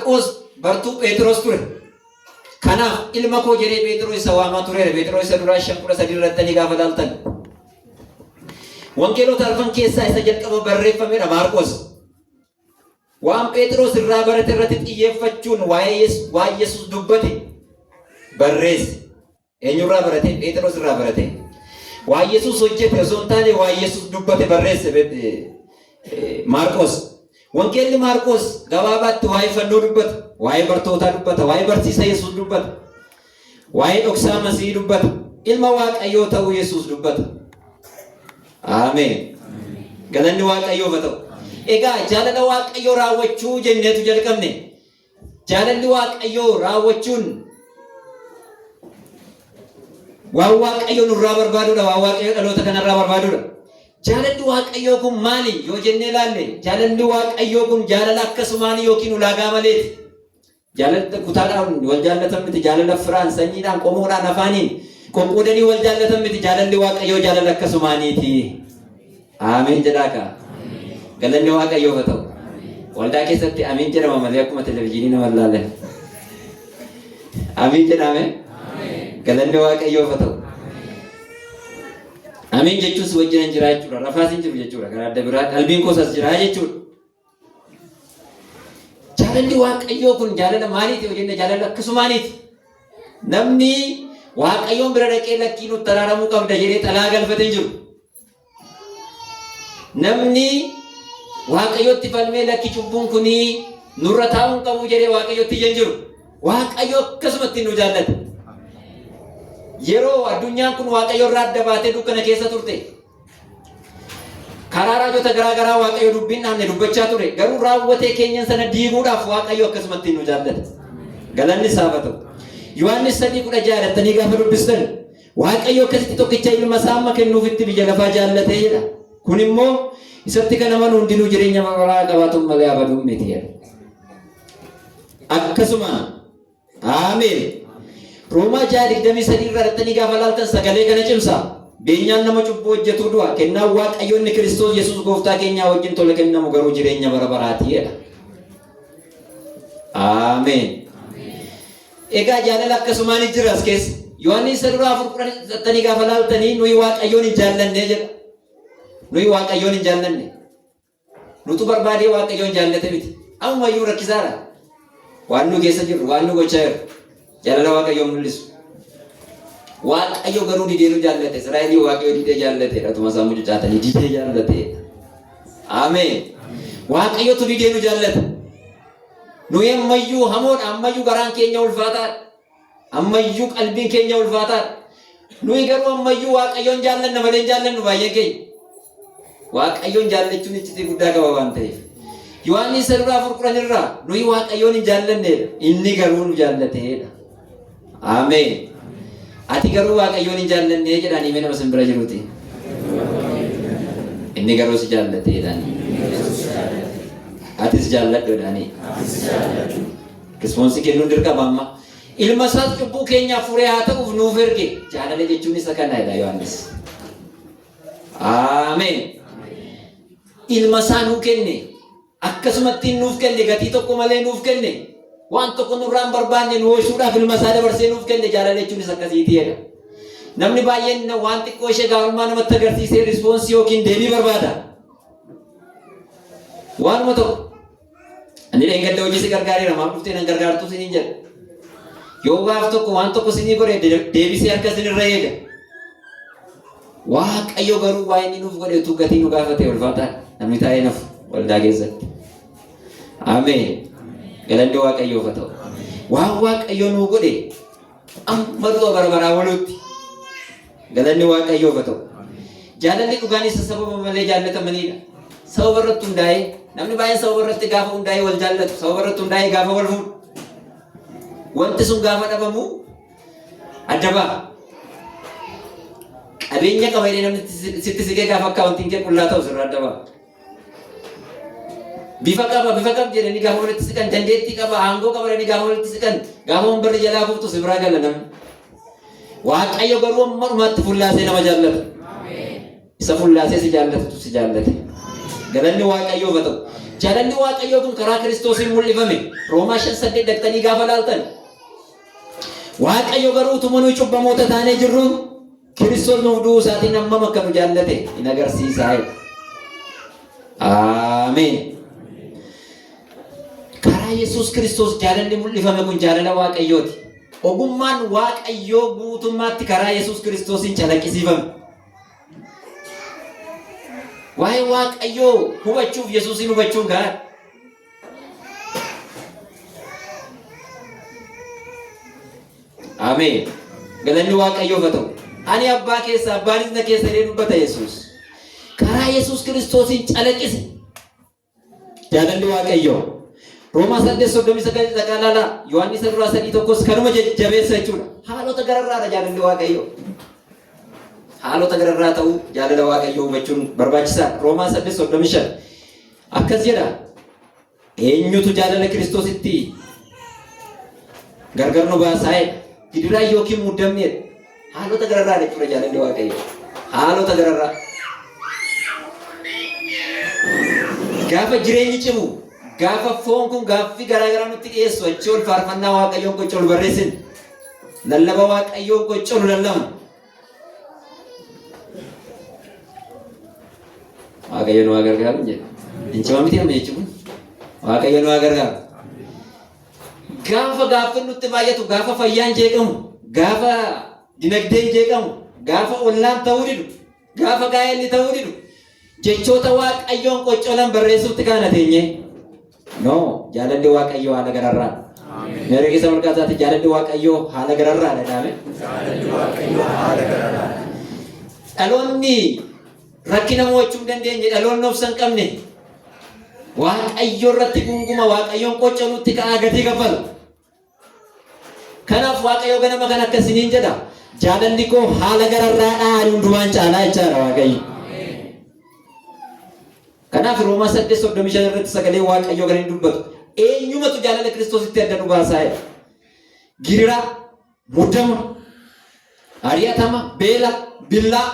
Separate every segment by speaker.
Speaker 1: Maarqoos bartuu Pheexiros ture. Kanaaf ilma koo jedhee Pheexiros isa waamaa tureera. Pheexiros isa duraa 5:13 irrattanii gaafa laaltan. Wangeelota arfan keessaa isa jalqaba barreeffamedha Maarqoos. Waan Pheexiros irraa barate irratti xiyyeeffachuun waa'ee waan Yesuus dubbate barreesse. Eenyurraa barate? Pheexiros irraa barate. Waan Yesuus hojjete osoo hin taane waan Yesuus dubbate barreesse Maarqos. Wangeelli Maarqos gabaabaatti waa'ee fannoo dubbata, waa'ee bartootaa dubbata, waa'ee barsiisa Yesuus dubbata, waa'ee dhoksaa Masiihii dubbata, ilma Waaqayyoo ta'uu Yesuus dubbata. Ameen. Galanni Waaqayyoof haa ta'u. Egaa jaalala Waaqayyoo raawwachuu jenneetu jalqabne. Jaalalli Waaqayyoo raawwachuun waan Waaqayyo nurraa barbaadudha, waan Waaqayyo dhaloota kanarraa barbaadudha. Jaalalli Waaqayyoo kun maali yoo jennee ilaalle, jaalalli Waaqayyoo kun jaalala akkasumaanii yookiin ulaagaa maleeti. Jaalala kutaadhaan wal jaallatan miti, jaalala firaan, sanyiidhaan, qomoodhaan, afaaniin qoqqoodanii wal jaallatan miti. Jaalalli Waaqayyoo jaalala akkasumaaniiti. Aameen jedhaa kaa. Galanni Waaqayyoof haa ta'u. Waldaa keessatti ameen jedhama malee akkuma televizyiinii nama hin laalan. Ameen jedhame. Galanni Waaqayyoof haa ta'u. Ameen jechuun si wajjin jira jechuudha. Rafaas hin jiru jechuudha. Karaa adda biraa qalbiin koos as jira jechuudha. Jaalalli Waaqayyoo kun jaalala maaliiti yoo jenne jaalala akkasumaaniiti. Namni Waaqayyoon bira dhaqee lakkii nutti araaramuu qabda jedhee xalaa galfatee hin jiru. Namni Waaqayyotti falmee lakki cubbuun kunii nurra taa'uu hin qabu jedhee Waaqayyotti iyya hin jiru. Waaqayyo akkasumatti nu jaallata. Yeroo addunyaan kun Waaqayyo irraa adda baatee dukkana keessa turte. Karaa raajota garaa garaa Waaqayyo dubbiin dhaabne dubbachaa ture. Garuu raawwatee keenyan sana diiguudhaaf Waaqayyo akkasumatti nu jaallata. Galanni isaaf haa ta'u. Yohaannis 3:16 jettanii gaafa dubbistan Waaqayyo akkasitti tokkicha ilma isaa amma kennuufitti biyya lafaa jaallatee jedha. Kun immoo isatti kan amanu hundinuu jireenya bara qabaatu malee abaduun miti jedha. Akkasuma Ameen. Roomaa 6:23 irraa dhattanii gaafa laaltan sagalee kana cimsa. Beenyaan nama cubbuu hojjetuu du'a. Kennaan Waaqayyo inni Kiristoos Yesuus gooftaa keenyaa wajjin tola kennamu garuu jireenya bara baraati jedha. Ameen. Egaa jaalala akkasumaan jira as keessa. Yohaannis isa duraa 4:10 dhattanii gaafa laaltanii nuyi Waaqayyoon hin jaallanne jedha. Nuyi Waaqayyoon hin jaallanne. Nutu barbaadee Waaqayyoon jaallate miti. Ammayyuu rakkisaadha. Waan nu keessa jirru, waan nu gochaa jirru. Jaalala Waaqayyoon mul'isu. Waaqayyo garuu didee nu jaallate. Israa'elii Waaqayyo didee jaallate. Atuma isaan mucucaatanii didee jaallate. Ameen. Waaqayyotu didee nu jaallate. Nuyi ammayyuu hamoodha. Ammayyuu garaan keenya ulfaataadha. Ammayyuu qalbiin keenya ulfaataadha. Nuyi garuu ammayyuu Waaqayyoon jaallanna malee hin jaallannu baay'een keenya. Waaqayyoon jaallachuun iccitii guddaa qaba waan ta'eef. Yohaannis isa duraa 4:10 irraa nuyi Waaqayyoon hin jaallanneedha. Inni garuu nu jaallateedha. Ameen. Ati garuu Waaqayyoon hin jaallannee jedhaan himee nama sin bira jiruuti. Inni garuu si jaallateedhaan. Atis jaalladhu jedhaanii. Rispoonsii kennuun dirqama amma. Ilma isaas cubbuu keenyaaf furee haa ta'uuf nuuf erge. Jaalala jechuun isa kana jedha Yohaannis. Ameen. Ilma isaa nuu kenne. Akkasumatti nuuf kenne gatii tokko malee nuuf kenne. Waan tokko nurraa hin barbaanne nu oolchuudhaaf ilma isaa dabarsee nuuf kenne jaalala jechuunis akkasiiti jedha. Namni baay'een waan xiqqoo ishee gaarummaa namatti agarsiisee rispoonsii yookiin deebii barbaada. Waanuma tokko. Ani dheengadda hojii si gargaareera maaf dhuftee nan gargaartuu siniin jedha. Yoo gaaf tokko waan tokko sinii godhe deebisee harka sinirra eega. Waaqayyo garuu waa inni nuuf godhe utuu gatii nu gaafate ulfaataadha. Namni taa'ee nafu waldaa keessatti. Ameen. Galanni Waaqayyoof haa ta'u. Waan Waaqayyo nuu godhe amma du'a bara baraa oolutti. Galanni Waaqayyoof haa ta'u. Jaalalli dhugaan isa sababa malee jaallatamanidha. Sababa irratti hundaa'ee namni baay'een sababa irratti gaafa hundaa'ee wal jaallatu, sababa irratti hundaa'ee gaafa wal fuudhu. Wanti sun gaafa dhabamu adda ba'a. Qabeenya qaba jedhee namni sitti siqee gaafa akkaawuntiin kee qullaa ta'u sirraa adda ba'a. Bifa qaba, bifa qabdi jedhanii gaafa walitti siqan, dandeettii qaba, aangoo qaba jedhanii gaafa walitti siqan, gaafa wambarri jalaa kuftu si biraa gala namni. Waaqayyo garuu amma dhumaatti fullaasee nama jaallata. Isa fullaasee si jaallatutu si jaallate. Galanni Waaqayyoof haa ta'u. Jaalalli Waaqayyoo kun karaa Kiristoosiin mul'ifame. Roomaa 5:8 dhaqxanii gaafa laaltan. Waaqayyo garuu utuma nuyi cubbamoota taanee jirru Kiristoos nuuf du'uu isaatiin hammam akka nu jaallate in agarsiisa jedha. Ameen. Karaa Yesuus Kiristoos jaalalli mul'ifame kun jaalala Waaqayyooti. Ogummaan Waaqayyoo guutummaatti karaa Yesuus Kiristoosiin calaqqisiifame. Waa'ee Waaqayyoo hubachuuf Yesuusiin hubachuun gahaadha. Ameen. Galanni Waaqayyoof haa ta'u. Ani abbaa keessa abbaanis na keessa jedhee dubbata Yesuus. Karaa Yesuus Kiristoosiin calaqqise. Jaalalli Waaqayyoo. Roomaa 8:39 dhaqaa ilaalaa. Yohaannis isa duraa 3:1 kanuma jabeessa jechuudha. Haalota gararraadha jaalalli Waaqayyoo. Haalota gararraa ta'uu jaalala Waaqayyoo hubachuun barbaachisaadha. Roomaa 8:35 akkas jedha. Eenyutu jaalala Kiristoositti gargar nu baasaa jedha. Gidiraa yookiin muddamni jedha. Haalota gararraa jechuudha jaalalli Waaqayyoo. Haalota gararraa. Gaafa jireenyi cimu, gaafa foon kun gaaffii garaa garaa nutti dhiyeessu achii ol faarfannaa Waaqayyoon qoccolu barreessina. Lallaba Waaqayyoon qoccolu lallabna. Waaqayyo nu haa gargaaru jedha. Hin cima miti amma jechuun. Waaqayyo nu haa gargaaru. Gaafa gaaffiin nutti baay'atu, gaafa fayyaan jeeqamu, gaafa dinagdeen jeeqamu, gaafa ollaan ta'uu didu, gaafa gaa'elli ta'uu didu, jechoota Waaqayyoon qoccolan barreessuutti kaana teenyee. No, jaalalli Waaqayyoo haala gararraa. Meerre keessa malkaa isaatti jaalalli Waaqayyoo haala gararraa dhadhaame.
Speaker 2: Jaalalli Waaqayyoo haala gararraa.
Speaker 1: Dhaloonni rakkina mo'achuu hin dandeenye, dhaloonni obsa hin qabne, Waaqayyo irratti gunguma, Waaqayyoon qoccoluutti ka'aa gatii kaffala. Kanaaf Waaqayyo ganama kan akka isiniin jedha. Jaalalli koo haala gararraadhaa ani hundumaan caalaa jechaadha Waaqayyo. Kanaaf Roomaa 8:35 irratti sagalee Waaqayyoo kan inni dubbatu. Eenyumatu jaalala Kiristoositti adda nu baasaa jedha. Gidiraa, muddama, ari'atama, beela, billaa.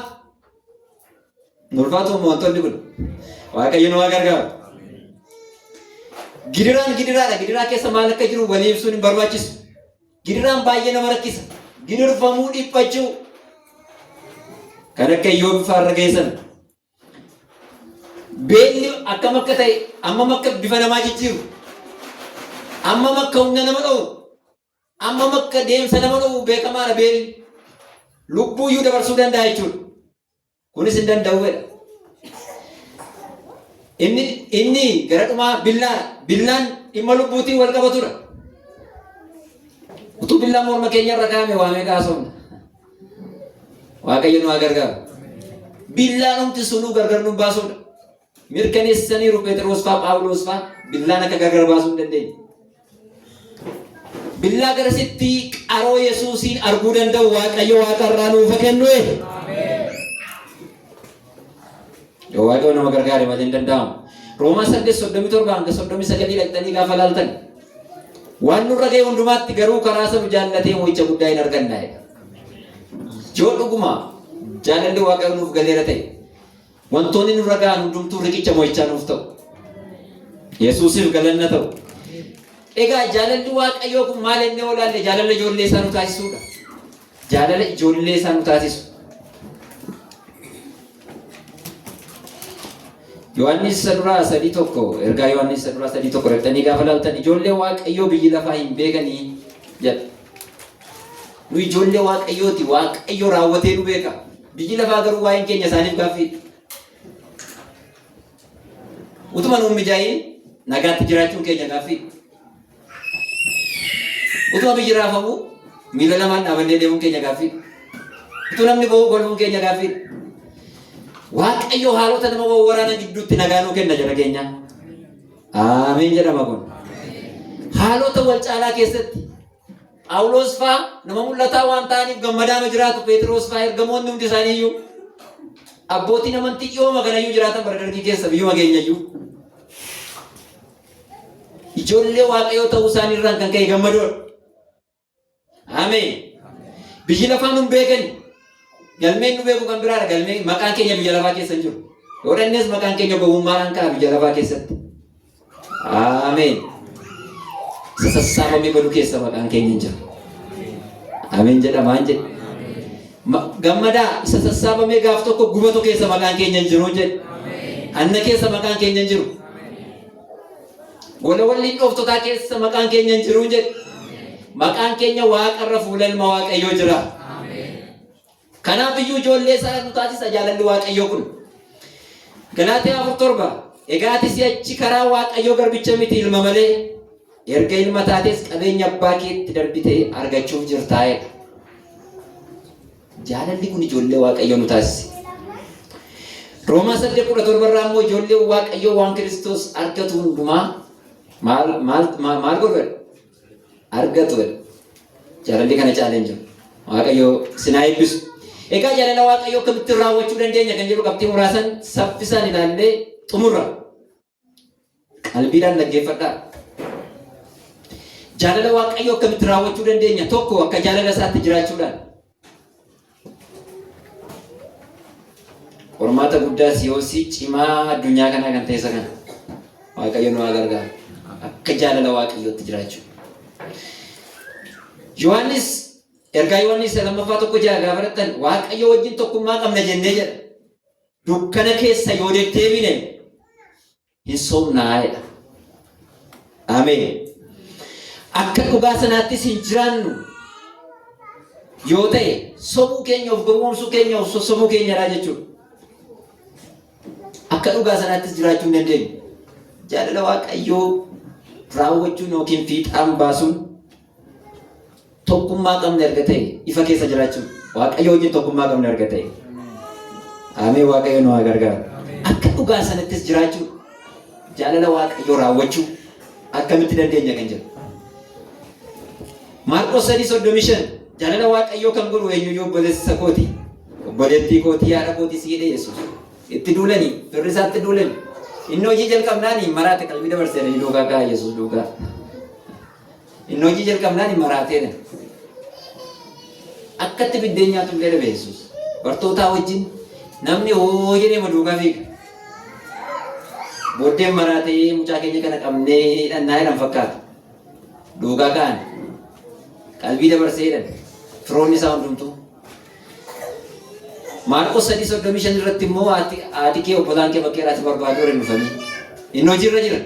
Speaker 1: Ulfaatu wantoonni kun. Waaqayyo nu haa gargaaru. Gidiraan gidiraadha. Gidiraa keessa maal akka jiru walii ibsuun hin barbaachisu. Gidiraan baay'ee nama rakkisa. Gidirfamuu, dhiphachuu. Kan akka Iyyoob faarra geessan. Beelli akkam akka ta'e, ammam akka bifa namaa jijjiiru, ammam akka humna nama dhowu, ammam akka deemsa nama dhowu beekamaadha beelli. Lubbuu iyyuu dabarsuu danda'a jechuudha. Kunis hin danda'u jedha. Inni gara dhumaa billaadha. Billaan dhimma lubbuutiin wal qabatudha. Utuu billaan morma keenya irra kaa'ame waa meeqa haasofna? Waaqayyo nu haa gargaaru. Billaanumti sunuu gargar nu baasuudha. Mirkaneessaniiru Phexros faa Phaawulos faa billaan akka gargar baasuu hin dandeenye. Billaa garasitti qaroo Yesuusiin arguu danda'u Waaqayyo waaqarraa nuuf haa kennu. Yoo Waaqayyo nama gargaare malee hin danda'amu. Roomaa 8:37 hanga 39 dhaqxanii gaafa laaltan waan nurra ga'e hundumaatti garuu karaa isa nu jaallatee mo'icha guddaa hin arganna jedha. Yoo dhuguma jaalalli Waaqayyo nuuf galeera ta'e wantoonni nurra ga'an hundumtuu riqicha mo'ichaa nuuf ta'u. Yesuusiif galanna ta'u. Egaa jaalalli Waaqayyoo kun maal inni olaalle jaalala ijoollee isaa nu taasisuudha. Jaalala ijoollee isaa nu taasisu. Yohaannis isa duraa 3:1 ergaa Yohaannis isa duraa 3:1 dhaqxanii gaafa laaltan ijoollee Waaqayyoo biyyi lafaa hin beekanii jedha. Nu ijoollee Waaqayyooti. Waaqayyo raawwatee nu beeka. Biyyi lafaa garuu waa'een keenya isaaniif gaaffiidha. Utuma nuun mijaa'iin nagaatti jiraachuun keenya gaaffiidha. Utuma biyyi raafamuu miila lamaan dhaabannee deemuun keenya gaaffiidha. Utuu namni boo'uu golfuun keenya gaaffiidha. Waaqayyo haalota nama wawwaraana gidduutti nagaa nuu kenna jara keenya. Ameen jedhama kun. Haalota wal caalaa keessatti Phaawulos faa nama mul'ataa waan ta'aniif gammadaama jiraatu. Pheexiroos faa ergamoonni hundi isaanii iyyuu abbootiin amantii dhiyooma kanayyuu jiraatan bara dargii keessa biyyuma keenya iyyuu. Ijoollee Waaqayyoo ta'uu isaanii irraan kan ka'e gammadoodha. Ameen. Biyyi lafaa nun beekani. Galmeen nu beeku kan biraadha. Galmee maqaan keenya biyya lafaa keessa hin jiru. Yoo dhannes maqaan keenya gowwummaadhaan ka'a biyya lafaa keessatti. Ameen. Isa sassaabamee badu keessa maqaan keenya hin jiru. Ameen jedhamaan jedhe. Gammadaa isa sassaabamee gaaf tokko gubatu keessa maqaan keenya hin jiru jedhe. Hanna keessa maqaan keenya hin jiru. Gola waliin dhooftotaa keessa maqaan keenya hin jiru jedhe. Maqaan keenya waaqarra fuula ilma Waaqayyoo jira. Kanaaf iyyuu ijoollee isaa nu taasisa jaalalli Waaqayyoo kun. Galaatiyaa 4:7. Egaa ati si'achi karaa Waaqayyoo garbicha miti, ilma malee. Erga ilma taates qabeenya abbaa keetti darbite argachuuf jirtaa jedha. Jaalalli kun ijoollee Waaqayyoo nu taasise. Roomaa 8:17 irraa immoo ijoolleen Waaqayyoo waan Kiristoos argatu hundumaa maal maal maal godhu jedha? Argatu jedha. Jaalalli kana caalee hin jiru. Waaqayyo isin haa eebbisu. Egaa jaalala Waaqayyoo akkamittiin raawwachuu dandeenya kan jedhu qabxii muraasan saffisaan ilaallee xumurra. Qalbiidhaan dhaggeeffadhaa. Jaalala Waaqayyoo akkamitti raawwachuu dandeenya? Tokko, akka jaalala isaatti jiraachuudhaan. Qormaata guddaa siyoosii cimaa addunyaa kanaa kan ta'e isa kana. Waaqayyo nu haa gargaaru. Akka jaalala Waaqayyootti jiraachuu. Yohaannis ergaa Yohaannis isa lammaffaa 1:6 gaafa fudhattan, Waaqayyo wajjin tokkummaa qabna jennee jedha. Dukkana keessa yoo deddeebine hin sobnaa jedha. Ameen. Akka dhugaa sanaattis hin jiraannu yoo ta'e, sobuu keenya, of gowwoomsuu keenya, of sossobuu keenyadha jechuudha. Akka dhugaa sanaattis jiraachuu hin dandeenyu. Jaalala Waaqayyoo raawwachuun yookiin fiixaan baasuun tokkummaa qabna erga ta'e ifa keessa jiraachuun, Waaqayyo wajjin tokkummaa qabna erga ta'e. Ameen. Waaqayyo nu haa gargaaru. Akka dhugaa sanattis jiraachuu, jaalala Waaqayyoo raawwachuu akkamitti dandeenya kan jedhu. Maarqos 3:35, jaalala Waaqayyoo kan godhu eenyuyyuu obboleessa kooti, obboleettii kootii, haadha kootii si jedhe Yesuus. Itti duulanii, firri isaatti duulani. Inni hojii jalqabnaan maraate, qalbii dabarsee duukaa ka'a Yesuus duukaa. Inni hojii jalqabnaan hin maraateedha. Akkatti biddeen nyaatu illee dhabe Yesuus. Bartootaa wajjin namni hoo jedhee ma duukaa fiiga. Booddeen maraatee mucaa keenya kana qabnee hidhannaa jedhan fakkaata. Duukaa ka'an. Qalbii dabarsee jedhan. Firoonni isaa hundumtuu. Maarqos 3:35 irratti immoo haati kee obbolaan kee bakka irraa barbaaduu jedhan dhufanii. Inni hojiirra jira.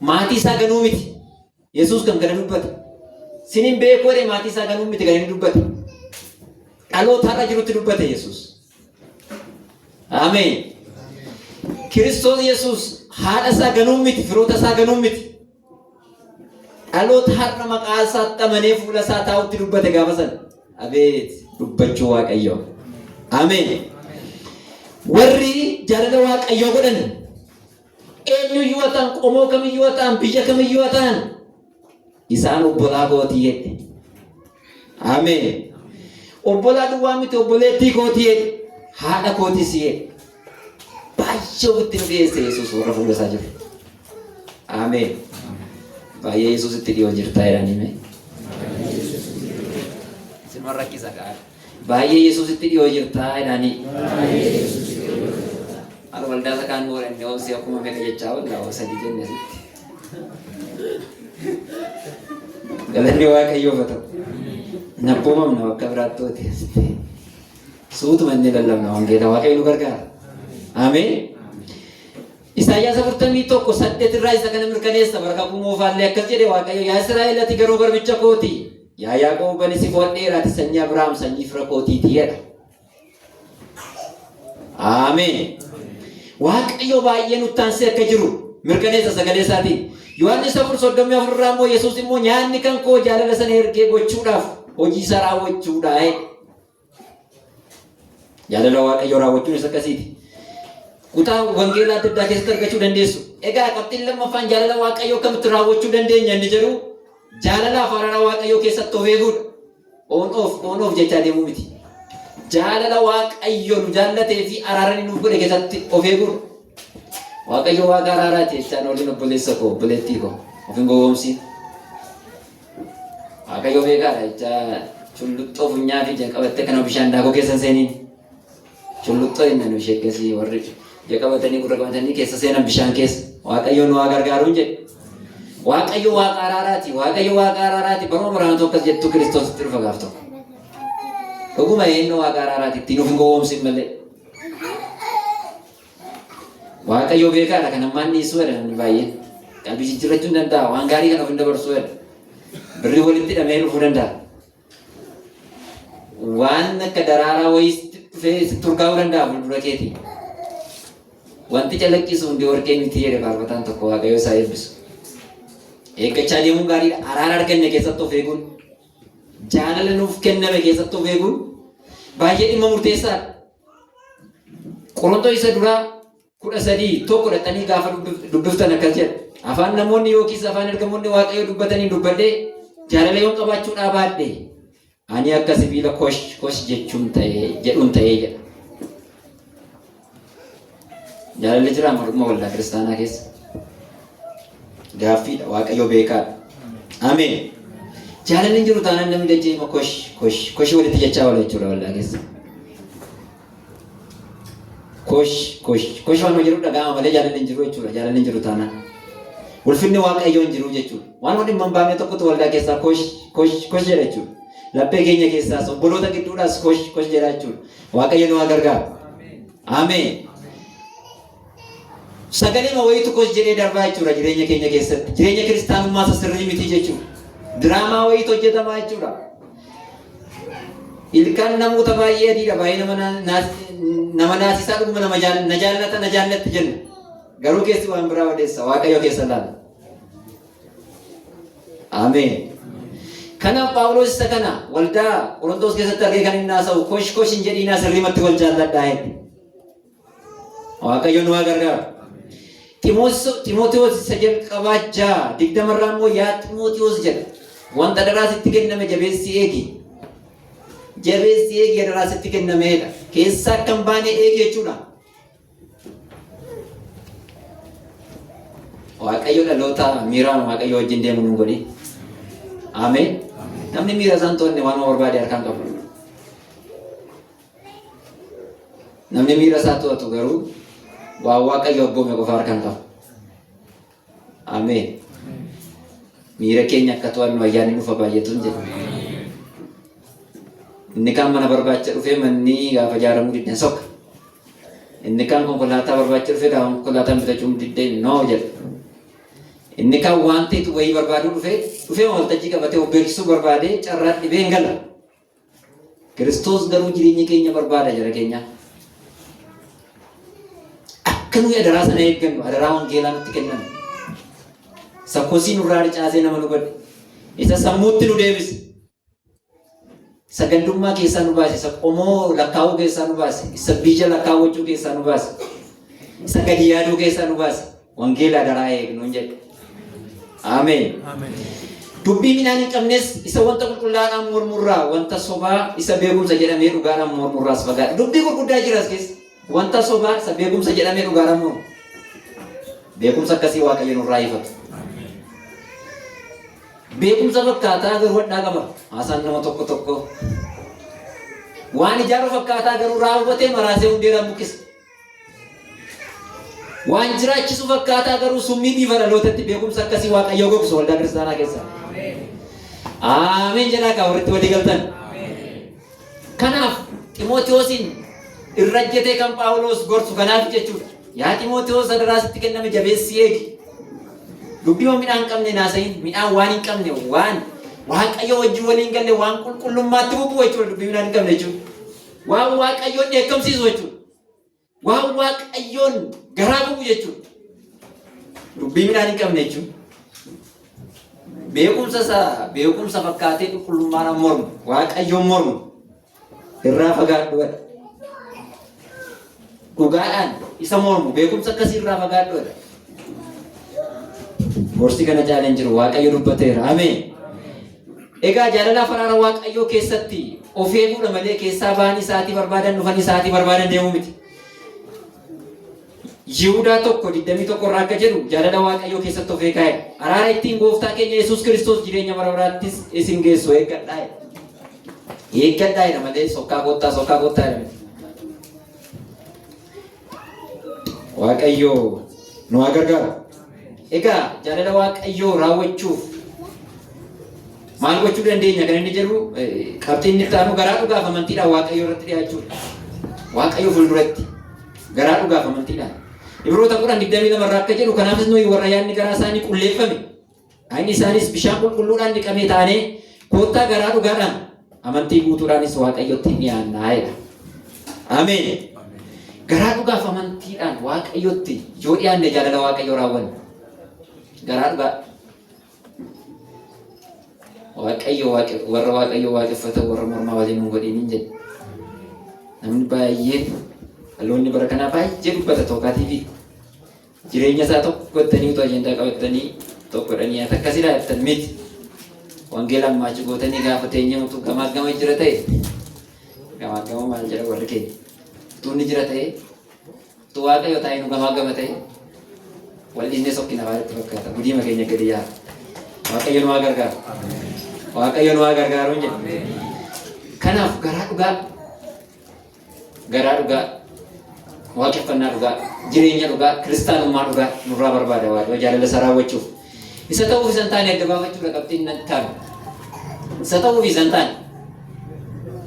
Speaker 1: Maatii isaa ganuu miti. Yesuus kan kana dubbate. Sinin beekuu jedhee maatii isaa ganuu miti kan inni dubbate. Dhaloota har'a jirutti dubbate Yesuus. Ameen. Kiristoos Yesuus haadha isaa ganuu miti, firoota isaa ganuu miti. Dhaloota har'a maqaa isaatti amanee fuula isaa taa'utti dubbate gaafa sana. Abeet dubbachuu Waaqayyoo. Ameen. Warri jaalala Waaqayyoo godhan eenyuyyuu haa ta'an, qomoo kamiyyuu haa ta'an, biyya kamiyyuu haa ta'an, isaan obbolaa kootii jedhe. Ameen. Obbolaa duwwaa miti, obboleettii kootii jedhe. Haadha kootiis jedhe. Baay'ee ofitti nu dhiyeesse Yesuus warra fuula isaa jiru. Ameen. Baay'ee Yesuusitti dhiyoo jirtaa jedhanii mee. Isin warra rakkisa kaa. Baay'ee Yesuusitti dhiyoo jirtaa jedhanii. Al waldaa isa kaan godhanne obsi akkuma meeqa jechaa oolla oo sadii jenne asitti. Galanni Waaqayyoof haa ta'u. Nabboomamna bakka biraatti oote asitti. Suutuma inni lallabna wangeela. Waaqayyo nu gargaara. Ameen. Isaayyaas 41:8 irraa isa kana mirkaneessa. Bara kakuu moofaallee akkas jedhe Waaqayyo: "Yaa Israa'el, ati garuu garbicha kooti. Yaa Yaaqoob, ani si fo'adheera, ati sanyii Abrahaam, sanyii fira kootiiti" jedha. Ameen. Waaqayyo baay'ee nutti aansee akka jiru mirkaneessa sagalee isaatiin. Yohaannis 4:34 irraa immoo Yesuus immoo, "Nyaanni kan koo jaalala sana ergee gochuudhaaf hojii isaa raawwachuudha" jedhe. Jaalala Waaqayyoo raawwachuun isa akkasiiti. Kutaa wangeelaa adda addaa keessatti argachuu dandeessu. Egaa qabxiin lammaffaan jaalala Waaqayyoo akkamitti raawwachuu dandeenya inni jedhu, jaalalaaf araara Waaqayyoo keessatti of eeguudha. On off, on off jechaa deemuu miti. Jaalala Waaqayyo nu jaallatee fi araara inni nuuf godhe keessatti of eeguudha. Waaqayyo Waaqa araaraati jechaan waliin, obboleessa koo, obboleettii koo, of hin gowwoomsiin. Waaqayyo beekaadha jechaa culluxxoo funyaa fi ija qabattee kana bishaan daakuu keessa hin seeniin. Culluxxoo jenna nu ishee akkasii warri ija qabatanii gurra qabatanii keessa seenan bishaan keessa. Waaqayyo nu haa gargaaruun jedhe. Waaqayyo waaqa araaraati. Waaqayyo waaqa araaraati. Baruma baraanatu akkas jettu Kiristoositti dhufa gaaf tokko. Dhuguma eenyu waaqa araaraati ittiin of hin gowwoomsin malee. Waaqayyo beekaadha kan ammaan dhiisuu jedha namni baay'een. Qalbii jijjiirrachuu hin danda'a. Waan gaarii kan of hin dabarsuu jedha. Birrii walitti hidhamee dhufuu danda'a. Waan akka daraaraa wayii sitti dhufee sitti urgaa'uu danda'a fuuldura keetii. Wanti calaqqisu hundi warqee miti jedhe faarfataan tokko Waaqayyo isaa eebbisu. Eeggachaa deemuun gaariidha. Araara arganne keessatti of eeguun, jaalala nuuf kenname keessatti of eeguun baay'ee dhimma murteessaadha. Qorontos isa duraa 13, 1 dhaqxanii gaafa dubbiftan akkas jedha. Afaan namoonni yookiis afaan ergamoonni Waaqayyoo dubbatanii dubbadhee jaalala yoon qabaachuu dhaabaadhe ani akka sibiila kosh kosh jechuun ta'ee jedhuun ta'ee jedha. Jaalalli jira amma dhuguma waldaa kiristaanaa keessa. Gaaffiidha Waaqayyo beekaadha. Ameen. Jaalalli hin jiru taanaan namni dachee kosh kosh kosh walitti jechaa oola jechuudha waldaa keessa. Kosh kosh kosh waan jedhu dhaga'ama malee jaalalli hin jiru jechuudha. Jaalalli hin jiru taanaan. Ulfinni Waaqayyoo hin jiru jechuudha. Waan dhimma hin baafne tokkotu waldaa keessaa kosh kosh kosh jedha jechuudha. Laphee keenya keessaas obboloota gidduudhaas kosh kosh jedha jechuudha. Waaqayyo nu haa gargaaru. Ameen. Sagalee wayiitu kosh jedhee darbaa jechuudha jireenya keenya keessatti. Jireenya kiristaanummaa isa sirrii miti jechuudha. Diraamaa wayiitu hojjetamaa jechuudha. Ilkaan namoota baay'ee adiidha. Baay'ee nama nama naasisaa dhuguma nama na jaallata na jaallatti jenna. Garuu keessi waan biraa odeessa. Waaqayyo keessa laala. Ameen. Kanaaf Phaawulos isa kana waldaa Qorontos keessatti argee kan inni haasa'u kosh kosh hin jedhiinaa sirriimatti wal jaalladhaa jedhe. Waaqayyo nu haa gargaaru. Ximootiyoos isa jalqabaa 6:20 irraa immoo yaa Ximootiyoos jedha. Wanta adaraa sitti kenname jabeessi eegi. Jabeessi eegi adaraa sitti kennameedha. Keessaa akka hin baane eegi jechuudha. Waaqayyo dhaloota miiraan Waaqayyo wajjin deemu nu godhi. Ameen. Namni miira isaan to'anne waan barbaade harkaan qabu. Namni miira isaa to'atu garuu waan Waaqayyo abboome qofa harkaan qaba. Ameen. Miira keenya akka to'annu ayyaanni nuuf haa baay'atu hin jedhu. Inni kaan mana barbaacha dhufee manni gaafa ijaaramuu didden soka. Inni kaan konkolaataa barbaacha dhufee gaafa konkolaataan bitachuu diddee noo jedha. Inni kaan waan ta'etu wayii barbaaduu dhufee dhufee waltajjii qabatee of beeksisuu barbaadee carraa dhibee hin gala. Kiristoos garuu jireenya keenya barbaada jara keenya. Akka nuyi adaraa sana eeggannu adaraa wangeelaa nutti kenname. Isa kosii nurraa ricaasee nama nu godhe. Isa sammuutti nu deebise. Isa gandummaa keessaa nu baase. Isa qomoo lakkaa'uu keessaa nu baase. Isa biyya lakkaawwachuu keessaa nu baase. Isa gadi yaaduu keessaa nu baase. Wangeela adaraa eegnu jedhe. Ameen. Dubbii midhaan hin qabnes isa wanta qulqullaa'aadhaan mormurraa, wanta sobaa isa beekumsa jedhamee dhugaadhaan mormurraas fagaadha. Dubbii gurguddaa jira as keessa. Wanta sobaa isa beekumsa jedhamee dhugaadhaan mormu. Beekumsa akkasii Waaqayyo nurraa ifatu. Beekumsa fakkaataa garuu hadhaa qaba. Haasaan nama tokko tokko. Waan ijaaru fakkaataa garuu raawwatee maraasee hundeeraan buqqisa. Waan jiraachisu fakkaataa garuu summii biifa dhalootatti beekumsa akkasii Waaqayyoo gogsu waldaa kiristaanaa keessa. Ameen jedhaa kaa warritti walii galtan. Kanaaf Ximootiyoosiin irra ejjetee kan Phaawulos gorsu kanaaf jechuudha. Yaa Ximootiyoos adaraa sitti kenname jabeessii eegi. Dubbii midhaan hin qabne naasayin midhaan waan hin qabne waan Waaqayyo wajjin waliin galle waan qulqullummaatti bubbuu jechuudha dubbii midhaan hin qabne jechuudha. Waan Waaqayyoon dheekkamsiisu jechuudha. Waan Waaqayyoon garaa gubu jechuudha. Dubbii midhaan hin qabne jechuudha. Beekumsa isaa beekumsa fakkaatee qulqullummaadhaan mormu Waaqayyoon mormu irraa fagaadhu jedha. Dhugaadhaan isa mormu beekumsa akkasii irraa fagaadhu jedha. Gorsi kana caalee hin jiru Waaqayyo dubbateera. Ameen. Egaa jaalalaaf araara Waaqayyoo keessatti of eeguudha malee keessaa ba'anii sa'aatii barbaadan dhufanii sa'aatii barbaadan deemuu miti. Yihudaa 1:21 irraa akka jedhu jaalala Waaqayyoo keessatti of eegaa jedha. Araara ittiin gooftaa keenya Yesuus Kiristoos jireenya bara baraattis isin geessu eeggadhaa jedha. Eeggadhaa jedha malee sokkaa kottaa sokkaa kottaa jedha miti. Waaqayyo nu haa gargaaru. Egaa jaalala Waaqayyoo raawwachuuf maal gochuu dandeenya kan inni jedhu qabxiin inni itti aanu garaa dhugaaf amantiidhaan Waaqayyo irratti dhiyaachuudha. Waaqayyo fuulduratti garaa dhugaaf amantiidhaan. Ibroota 10:22 irraa akka jedhu kanaafis nuyi warra yaadni garaa isaanii qulleeffame dhagni isaanis bishaan qulqulluudhaan dhiqamee taanee koottaa garaa dhugaadhaan amantii guutuudhaanis Waaqayyotti hin dhiyaannaa jedha. Ameen. Garaa dhugaaf amantiidhaan Waaqayyotti yoo dhiyaanne jaalala Waaqayyoo raawwanna. Garaa dhugaa. Waaqayyo warra Waaqayyo waaqeffatan warra mormaa waliin hin godhin hin jedhe. Namni baay'een dhaloonni bara kanaa baay'ee dubbata tookaa TV. Jireenya isaa tokko gottanii utuu ajandaa qabattanii tokko dhanii ati akkasidha jettan miti. Wangeela ammaachi gootanii gaafa teenya utuu gamaa gama jira ta'e gamaa gama maal jedha warri keenya. Utuu inni jira ta'e utuu Waaqayyo taa'ee nu gamaa gama ta'e wal dhiisnee sokkina baay'eetti fakkaata. Gudiima keenya gadi yaa. Waaqayyo nu haa gargaaru. Waaqayyo nu haa gargaaru hin jedhu. Kanaaf garaa dhugaa garaa dhugaa waaqeffannaa dhugaa jireenya dhugaa kiristaanummaa dhugaa nurraa barbaada Waaqayyo jaalala isaa raawwachuuf. Isa ta'uuf isa hin taane adda baafachuudha qabxiin nan taanu. Isa ta'uuf isa hin taane.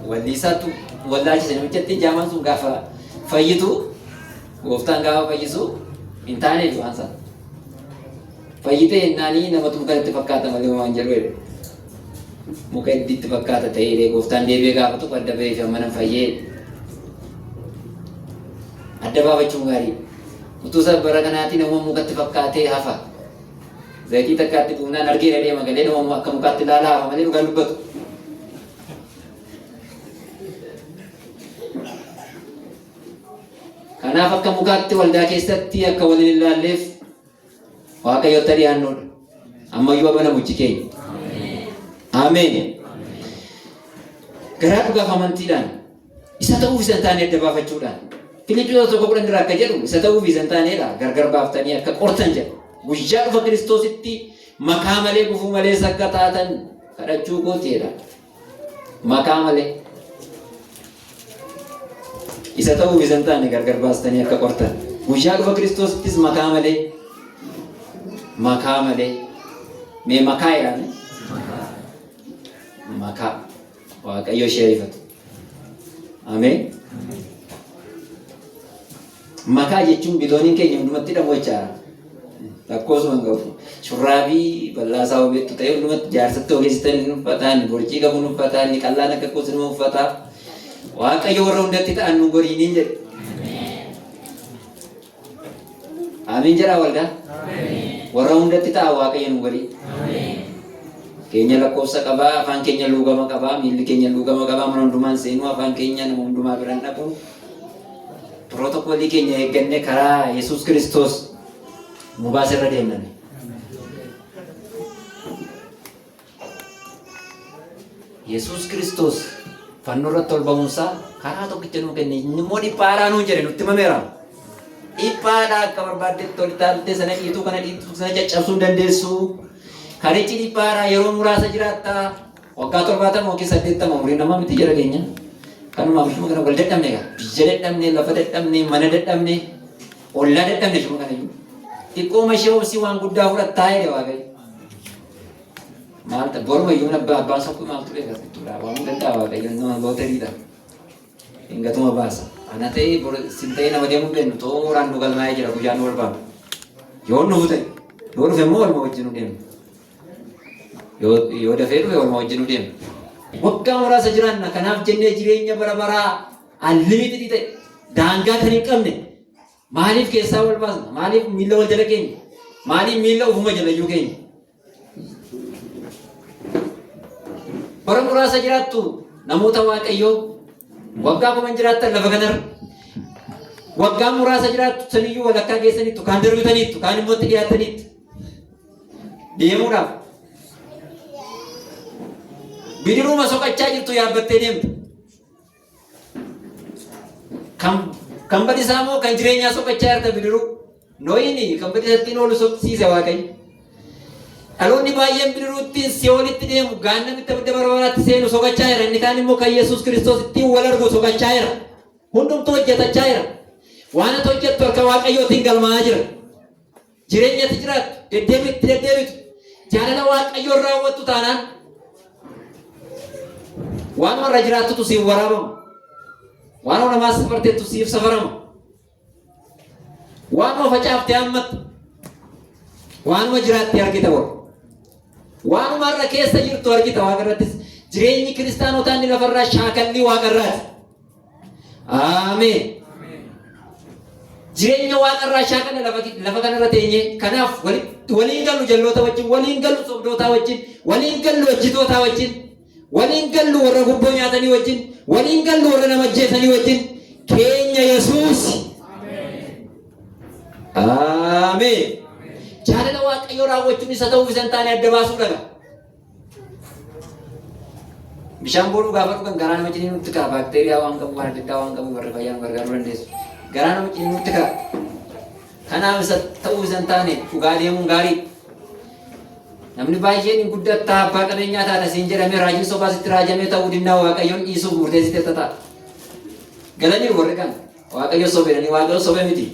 Speaker 1: Walliisaattu wallaalchise namichatti jaamaan sun gaafa fayyitu gooftaan gaafa fayyisu hin taaneef waan sana. Fayyitee jennaanii namatu muka itti fakkaata malee waan jedhu jedhe. Muka itti fakkaata ta'ee gooftaan deebi'ee gaafa tokko adda ba'ee fi amma nan fayyee. Adda baafachuun gaarii. Utuu isa bara kanaatii nama mukatti fakkaatee hafa. Zayitii takkaatti buufnaan argeera deema galee nama akka mukaatti ilaalaa hafa malee dhugaan dubbatu. Kanaaf akka mukaatti waldaa keessatti akka waliin hin ilaalleef Waaqayyotti dhiyaannuudha. Ammayyuu abana muchi keenya. Ameen. Garaa dhugaaf amantiidhaan isa ta'uuf isa hin taane adda baafachuudhaan. Filiphisiyoos 1:10 irraa akka jedhu isa ta'uuf isa hin taaneedha gargar baaftanii akka qortan jedha. Guyyaa dhufa Kiristoositti makaa malee gufuu malees akka taatan kadhachuu kooti jedha. Makaa malee. Isa ta'uuf isa hin taane gargar baastanii akka qortan. Guyyaa dhufa Kiristoosittis makaa malee. Makaa malee. Mee makaa jedhame? Makaa. Waaqayyo ishee ifatu. Ameen. Makaa jechuun bilooniin keenya hundumatti hidhamu jechaadha. Lakkoofsuma hin qabu. Shurraabii bal'aa isaa ogeettu ta'e hundumatti jaarsatti ogeessitan inni uffata, inni borcii qabu ni uffata, inni qallaan akka koos ni uffata. Waaqayyo warra hundatti ta'an nu goriiniin jedhe. Amiin jedhaa waldaa. Warra hundatti ta'a Waaqayyo nu godhi. Keenya lakkoofsa qabaa, afaan keenya luugama qabaa, miilli keenya luugama qabaa, mana hundumaan seenuu, afaan keenya nama hundumaa biraan dhaqu. Pirootokoolii keenya eegganne karaa Yesuus Kiristoos nu baase irra deemnani. Yesuus Kiristoos fannoo irratti ol ba'uunsaa karaa tokkicha nuu kenne. Inni immoo dhiphaadhaa nuun jedhe nutti himameera. Dhiphaadhaa akka barbaaddetti ol taaltee sana dhiituu kana dhiituu sana caccabsuu hin dandeessu. Karichi dhiphaadhaa yeroo muraasa jiraatta. Waggaa 70 yookiin 80 umrii namaa miti jara keenya. Kanumaaf ishuma kana wal dadhabne egaa. Biyya dadhabne, lafa dadhabne, mana dadhabne, ollaa dadhabne ishuma kana iyyuu. Xiqqooma ishee obsii waan guddaa fudhattaa jedhe Waaqayyo. Maal ta'a boruma iyyuu abbaa abbaan sokkuu maaltu beeka jechuudha. Waamuu danda'a Waaqayyo nama looteriidha. Hingatuma baasa. Ana ta'ee bor sin ta'ee nama deemuu beeknu tooraan nu galmaa'ee jira guyyaan nu barbaadu. Yoo nu ta'e yoo dhufe immoo waluma wajjin nu deemna. Yoo yoo dafee dhufe waluma wajjin nu deemna. Waggaa muraasa jiraanna kanaaf jennee jireenya bara baraa unlimited ta'e daangaa kan hin qabne Maaliif keessaa wal baasna? Maaliif miilla wal jala keenya? Maaliif miilla ofuma jalayyuu keenya? Bara muraasa jiraattu namoota Waaqayyoo waggaa kuman jiraattan lafa kanarra. Waggaa muraasa jiraattu saniyyuu walakkaa keessanittu kaan darbitaniittu kaan immoo itti dhiyaattaniittu. Deemuudhaaf. Bidiruuma soqachaa jirtu yaabbattee deemta. Kan kan badisaa moo kan jireenyaa soqachaa jirta bidiruu? Nohini kan badisattiin oolu soqsiise Waaqayyo. Dhaloonni baay'een bidiruuttiin si'oolitti deemu gaannamitti abidda bara baraatti seenu soqachaa jira. Inni kaan immoo kan Yesuus Kiristoos ittiin wal argu soqachaa jira. Hundumtuu hojjetachaa jira. Waan ati hojjettu harka Waaqayyootiin galmaa'aa jira. Jireenya ati jiraattu, deddeebiitti deddeebitu, jaalala Waaqayyoon raawwattu taanaan waan warra jiraattutu siif waraabama. Waan namaa safarteettu siif safarama. Waanuma facaaftee hammatta. Waanuma jiraattee argita bor. Waanuma har'a keessa jirtu argita waaqa irrattis. Jireenyi kiristaanotaa inni lafarraa shaakallii waaqa irraati. Ameen. Jireenya waaqa irraa shaakalla lafa kanarra teenyee kanaaf waliin gallu jalloota wajjin, waliin gallu sobdootaa wajjin, waliin gallu hojjetootaa wajjin, waliin gallu warra gubboo nyaatanii wajjin, waliin gallu warra nama ajjeesanii wajjin keenya Yesuus. Ameen. Jaalala Waaqayyoo raawwachuun isa ta'uuf isa hin taane adda baasuu dhaga. Bishaan booruu gaafa dhugan garaa nama ciniinutti ka'a. Baakteeriyaa waan qabu, waan adda addaa waan qabu warri fayyaan gargaaruu dandeessu. Garaa nama ciniinutti ka'a. Kanaaf isa ta'uu isa hin taane dhugaa deemuun gaarii. Namni baay'een hin guddattaa abbaa qabeenyaa taata siin jedhamee raajiin sobaa sitti raajamee ta'uu dinnaa Waaqayyoon dhiisuuf murteessiteetta ta'a. Galanii warri kan Waaqayyo sobeedhanii Waaqayyo sobee miti.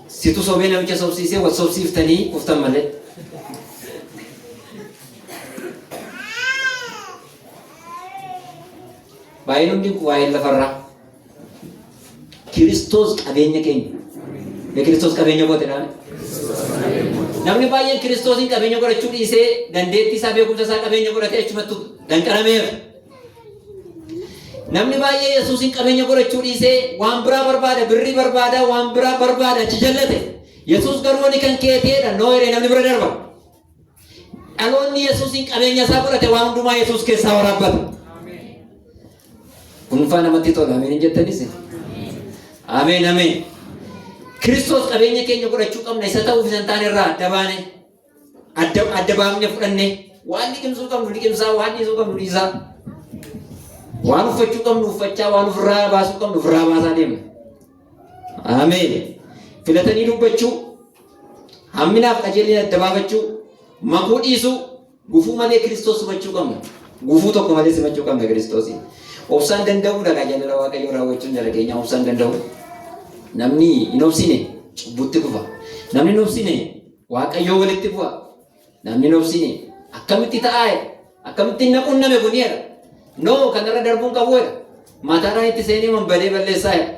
Speaker 1: Situ sobee namicha sobsiisee wal sobsiiftanii kuftan malee. Baay'een hundi waa'ee lafarraa. Kiristoos qabeenya keenya. Mee Kiristoos qabeenya goote dhaame. Namni baay'een Kiristoosiin qabeenya godhachuu dhiisee dandeettii isaa beekumsa isaa qabeenya godhatee achumattu danqarameera. Namni baay'ee Yesuusiin qabeenya godhachuu dhiisee waan biraa barbaada, birrii barbaada, waan biraa barbaada achi jallate. Yesuus garuu ani kan keeteedha noo jedhee namni bira darba. Dhaloonni Yesuusiin qabeenya isaa godhate waan hundumaa Yesuus keessaa waraabbata. Kunfaa namatti tola. Ameen hin jettanis? Ameen ameen. Kiristoos qabeenya keenya godhachuu qabna isa ta'uuf isa hin taane irraa adda baane adda adda baafne fudhanne waan liqimsuu qabnu liqimsaa waan dhiisuu qabnu dhiisaa waan uffachuu qabnu uffachaa waan ofirraa baasuu qabnu ofirraa baasaa deemna. Ameen. Filatanii dubbachuu hamminaaf qajeelina adda baafachuu makuu dhiisuu Gufuu malee Kiristoos simachuu qabna. Gufuu tokko malee simachuu qabna Kiristoosiin. Obsaan danda'uudha kaa jaalala Waaqayyoo raawwachuun jala keenya obsaan danda'u. Namni hin obsine cubbutti kufa. Namni hin obsine Waaqayyoo walitti bu'a. Namni hin obsine akkamitti ta'aa jedha. Akkamitti na qunname kun jedha. No kanarra darbuun qabu jedha. Mataadhaan itti seenee manbadee balleessaa jedha.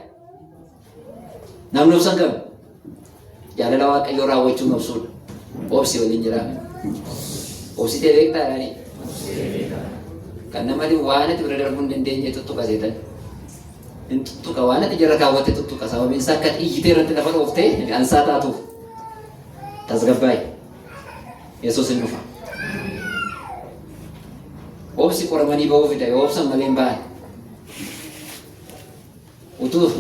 Speaker 1: Namni obsa hin qabne jaalala Waaqayyoo raawwachuun obsuudha. Obsi waliin jiraame. Obsitee beektaa jedhanii. Kan nama dhibu waan ati bira darbuu hin dandeenye tuttuqa seetan. Hin tuttuqa waan ati jala kaawwatte tuttuqa sababiin isaa akka iyyitee irratti lafa dhooftee ansaa taatuuf. Tasgabbaa'i. Yesuus hin dhufa. Obsi qoramanii ba'uu fida yoo obsan malee hin ba'an. Utuu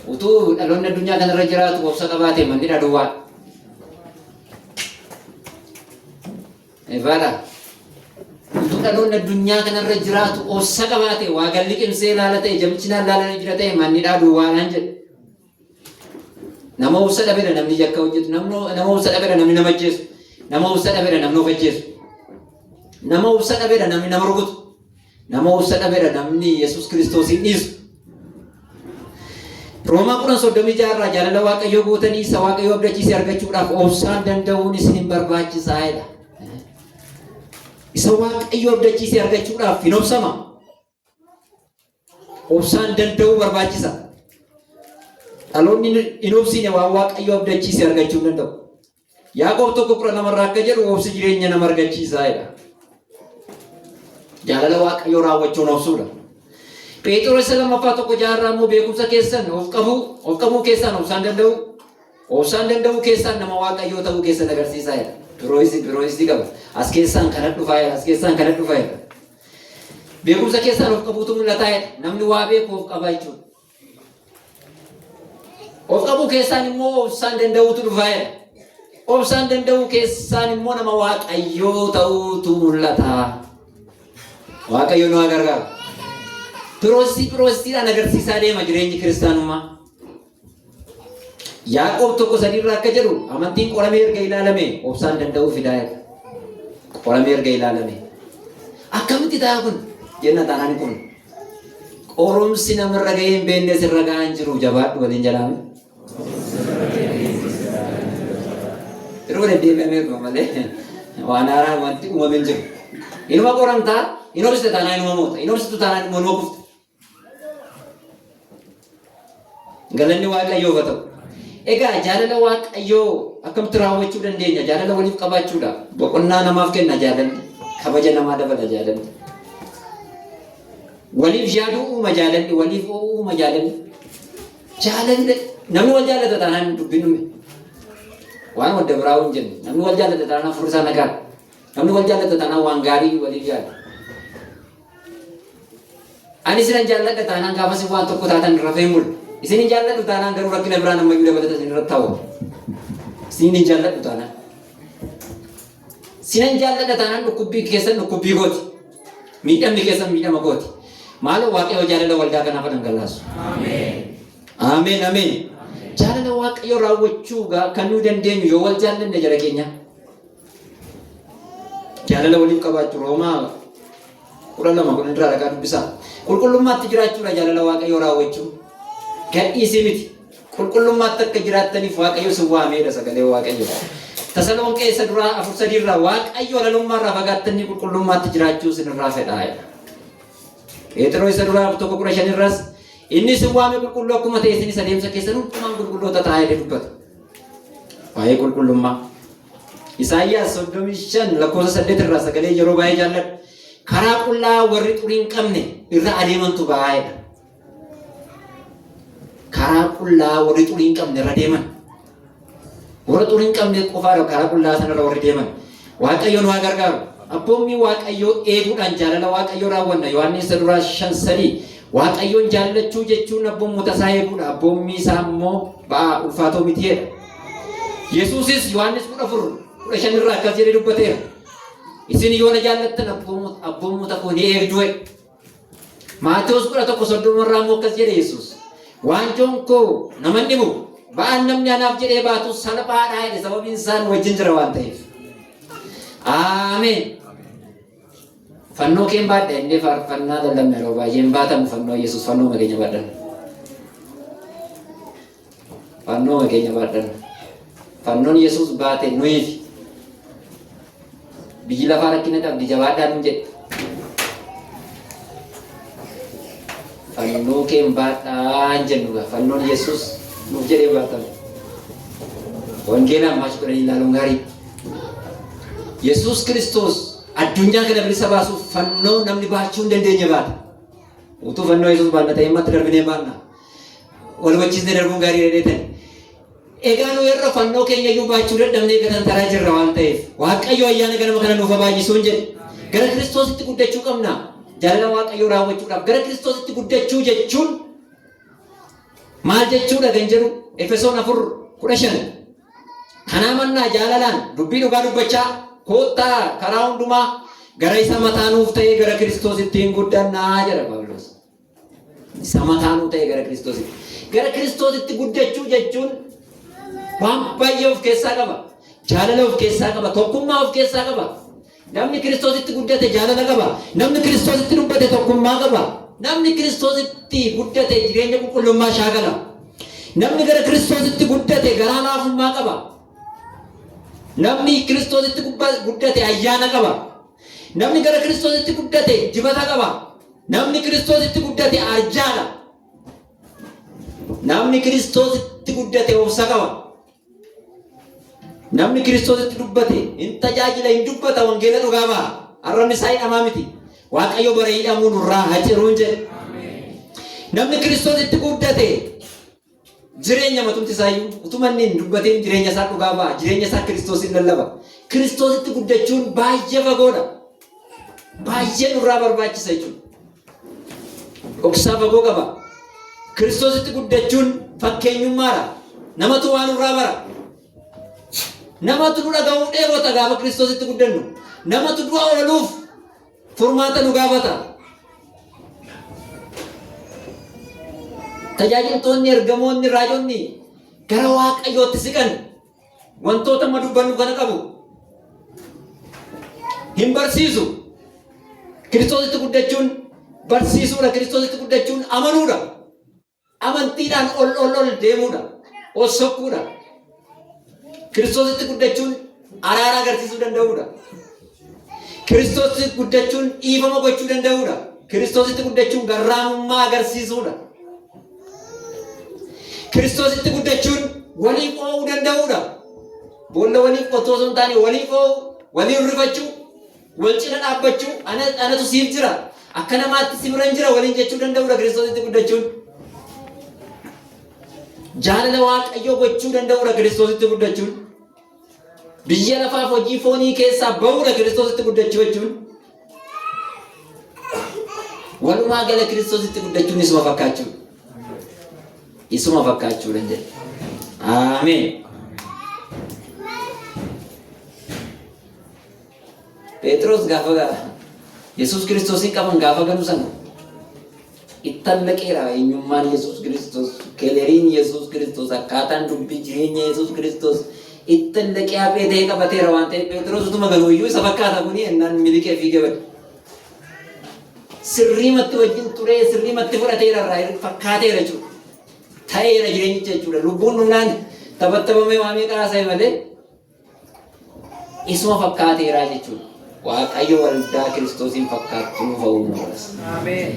Speaker 1: utuu dhaloonni addunyaa kanarra jiraatu obsa qabaate manni dha duwwaa. Ifaadha. Utuu dhaloonni addunyaa kanarra jiraatu obsa qabaate waa galli qimsee ilaala ta'e jamchinaan ilaalanii jira ta'e manni dha duwwaadhaan jedhe. Nama obsa dhabedha namni yakka hojjetu, nama obsa dhabedha namni nama ajjeesu, nama obsa dhabedha namni of ajjeesu, nama obsa dhabedha namni nama rukutu. Nama obsa dhabedha namni Yesuus Kiristoosiin dhiisu. Roomaa 10:36 irraa jaalala Waaqayyoo gootanii isa Waaqayyoo abdachiise argachuudhaaf obsaan danda'uun isin hin barbaachisaa jedha. Isa Waaqayyoo abdachiise argachuudhaaf hin obsama. Obsaan danda'uu barbaachisa. Dhaloonni hin obsine waan Waaqayyoo abdachiise argachuu hin danda'u. Yaaqoob 1:12 irraa akka jedhu obsi jireenya nama argachiisaa jedha. Jaalala Waaqayyoo raawwachuun obsuudha. Pheexiroos isa lammaffaa 1:6 irraa immoo beekumsa keessan of qabuu, of qabuu keessaan obsaan danda'uu, obsaan danda'uu keessaan nama Waaqayyoo ta'uu keessan agarsiisaa jedha. Birooyisii qaba. As keessaan kana dhufaa jedha. As keessaan kana dhufaa jedha. Beekumsa keessaan of qabuutu mul'ataa jedha. Namni waa beeku of qaba jechuudha. Of qabuu keessaan immoo obsaan danda'uutu dhufaa jedha. Obsaan danda'uu keessaan immoo nama Waaqayyoo ta'uutu mul'ata. Waaqayyo nu haa gargaaru. Piroosii piroosiidhaan agarsiisaa deema jireenyi kiristaanummaa. Yaaqoob 1:3 irraa akka jedhu amantiin qoramee erga ilaalame obsaan danda'uu fidaa jedha. Qoramee erga ilaalame. Akkamitti ta'a kun? Jenna taanaan kun. Qorumsi namarra ga'ee hin beekne sirra ga'aa hin jiru jabaadhu waliin jalaame. Yeroo deddeebi'amee dhufa malee waan haaraa wanti uumame hin jiru. Inuma qoramtaa, hin obsite taanaan inuma moota, hin obsitu taanaan immoo inuma kufta. Galanni Waaqayyoof haa ta'u. Egaa jaalala Waaqayyoo akkamitti raawwachuu dandeenya? Jaalala waliif qabaachuudha. Boqonnaa namaaf kenna jaalalli. Kabaja namaa dabala jaalalli. Waliif yaaduu uuma jaalalli, waliif oo'uu uuma jaalalli. Jaalalli namni wal jaallata taanaan dubbiin dhume. Waan wadda biraa hin jennu. Namni wal jaallata taanaan hafuurri isaa nagaa. Namni wal jaallata taanaan waan gaarii waliif yaada. Ani isinan jaalladha taanaan gaafa isin waan tokko taatan rafee hin bulu. Isin hin jaalladhu taanaan garuu rakkina biraan ammayyuu dabalata isin irratti ta'u. Isin hin jaalladhu taanaan. Sinan jaalladha taanaan dhukkubbii keessan dhukkubbii kooti. Miidhamni keessan miidhama kooti. Maaloo Waaqayyo jaalala waldaa kanaaf haa dhangalaasu. Ameen ameen. Jaalala Waaqayyo raawwachuu kan nuyi dandeenyu yoo wal jaallanne jara keenya. Jaalala waliif qabaachuu Roomaa 12 10 irraa dhaqaa dubbisaa. Qulqullummaatti jiraachuudha jaalala Waaqayyoo raawwachuu. Gadhiisii miti. Qulqullummaatti akka jiraattaniif Waaqayyo isin waameedha sagalee Waaqayyo. Tasalonqee isa duraa 4:3 irraa Waaqayyo halalummaa irraa fagaattanii qulqullummaatti jiraachuu isin irraa fedha jedha. Pheexiroo isa duraa 1:15 irraas inni isin waame qulqulluu akkuma ta'e isinis adeemsa keessan hundumaan qulqulloota ta'aa jedhee dubbata. Waa'ee qulqullummaa. Isaayyaas 35 lakkoofsa 8 irraa sagalee yeroo baay'ee jaalladhu. Karaa qullaa warri xurii hin qabne irra adeemantu ba'aa jedha. Karaa qullaa warri xurii hin qabne irra deeman. Warra xurii hin qabne qofaadha karaa qullaa sanarra warri deeman. Waaqayyo nu haa gargaaru. Abboommii Waaqayyoo eeguudhaan jaalala Waaqayyoo raawwanna. Yohaannis isa duraa 5:3. Waaqayyoon jaallachuu jechuun abboommota isaa eeguudha. Abboommii isaa immoo ba'aa ulfaatoo miti jedha. Yesuusis Yohaannis 14 15 irraa akkas jedhee dubbateera. Isin yoo na jaallattan abboommota koo ni eegdu jedhe. Maatewos 11 30 irraa immoo akkas jedhe Yesuus. Waanjoon koo nama hin dhibu. Ba'aan namni anaaf jedhee baatu salphaadha jedhe sababiin isaa nu wajjin jira waan ta'eef. Ameen. Fannoo keen baadha jennee faarfannaa lallabna yeroo baay'ee hin baatamu fannoo Yesuus fannoo keenya baadhanna. Fannoo keenya baadhanna. Fannoon Yesuus baate nuyiif. Biyyi lafaa rakkina qabdi jabaadhaa nun jedhe. Fannoo keen baadhaa hin jennu gaa. Fannoon Yesuus nuuf jedhee baatame. Wangeela ammaa godhanii ilaaluun gaarii. Yesuus Kiristoos addunyaa kana bilisa baasuuf fannoo namni baachuu hin dandeenye baate. Utuu fannoo Yesuus baanna ta'e ammatti darbinee baanna. Wal hubachiisnee darbuun gaarii jedheetani. Egaa nu irra fannoo keenya iyyuu baachuu dadhabnee gatantaraa jirra waan ta'eef Waaqayyo ayyaana ganama kana nuuf haa baay'isuun jedhe. Gara Kiristoositti guddachuu qabna. Jaalala Waaqayyoo raawwachuudhaaf gara Kiristoositti guddachuu jechuun maal jechuudha kan jedhu Efesoon 4:15. Kanaa mannaa jaalalaan dubbii dhugaa dubbachaa koottaa karaa hundumaa gara isa mataa nuuf ta'ee gara Kiristoositti hin guddannaa jedha Phaawulos. Isa mataa nuu ta'e gara Kiristoositti. Gara Kiristoositti guddachuu jechuun waan baay'ee of keessaa qaba. Jaalala of keessaa qaba. Tokkummaa of keessaa qaba. Namni Kiristoositti guddate jaalala qaba. Namni Kiristoositti dubbate tokkummaa qaba. Namni Kiristoositti guddate jireenya qulqullummaa shaakala. Namni gara Kiristoositti guddate garaa laafummaa qaba. Namni Kiristoositti guddate ayyaana qaba. Namni gara Kiristoositti guddate dibata qaba. Namni Kiristoositti guddate arjaadha. Namni Kiristoositti guddate obsa qaba. Namni Kiristoositti dubbate hin tajaajila hin dubbata wangeela dhugaa ba'a. Arrabni isaa hidhamaa miti. Waaqayyo bara hidhamuu nurraa haa ciruun jedhe. Namni Kiristoositti guddate jireenya matumti isaayyuu utuma inni hin dubbatiin jireenya isaa dhugaa ba'a. Jireenya isaa Kiristoosiin lallaba. Kiristoositti guddachuun baay'ee fagoodha. Baay'ee nurraa barbaachisa jechuudha. Dhoksaa fagoo qaba. Kiristoositti guddachuun fakkeenyummaadha. Namatu waa nurraa bara. Namatu nu dhaga'uu dheebota gaafa Kiristoositti guddannu. Namatu du'a ooluuf furmaata nu gaafata. Tajaajiltoonni, ergamoonni, raajonni gara Waaqayyootti siqan wantoota amma dubbannu kana qabu. Hin barsiisu. Kiristoositti guddachuun barsiisuudha. Kiristoositti guddachuun amanuudha. Amantiidhaan ol ol ol deemuudha. Ol sokkuudha. Kiristoositti guddachuun araara agarsiisuu danda'uudha. Kiristoositti guddachuun dhiifama gochuu danda'uudha. Kiristoositti guddachuun garraamummaa agarsiisuudha. Kiristoositti guddachuun waliif oo'uu danda'uudha. Boolla waliif qotuu osoo hin taane waliif oo'uu, waliin rifachuu, wal cina dhaabbachuu, anatu siif jira, akka namaatti si biran jira waliin jechuu danda'uudha Kiristoositti guddachuun. Jaalala Waaqayyoo gochuu danda'uudha Kiristoositti guddachuun. Biyya lafaaf hojii foonii keessaa bahuudha Kiristoositti guddachuu jechuun. Walumaa gala Kiristoositti guddachuun isuma fakkaachuudha. Isuma fakkaachuudha jedha. Ameen. Phexros gaafa Yesuus Kiristoosiin qaban gaafa ganu sana ittallaqeera eenyummaan Yesuus Kiristoos, keleriin Yesuus Kiristoos, akkaataan dubbii jireenya Yesuus Kiristoos ittallaqee haphee ta'ee qabateera waan ta'eef Phexros utuma ganuu iyyuu isa fakkaata kuni ennaan miliqee fiigee bade. Sirriimatti wajjin turee sirriimatti fudhateera irraa fakkaateera jechuudha. Ta'eera jireenyicha jechuudha. Lubbuun dhumnaan taphattabamee waa meeqa haasa'e malee isuma fakkaateeraa jechuudha. Waaqayyo waldaa Kiristoosiin fakkaattu nuuf haa uumu.
Speaker 3: Ameen.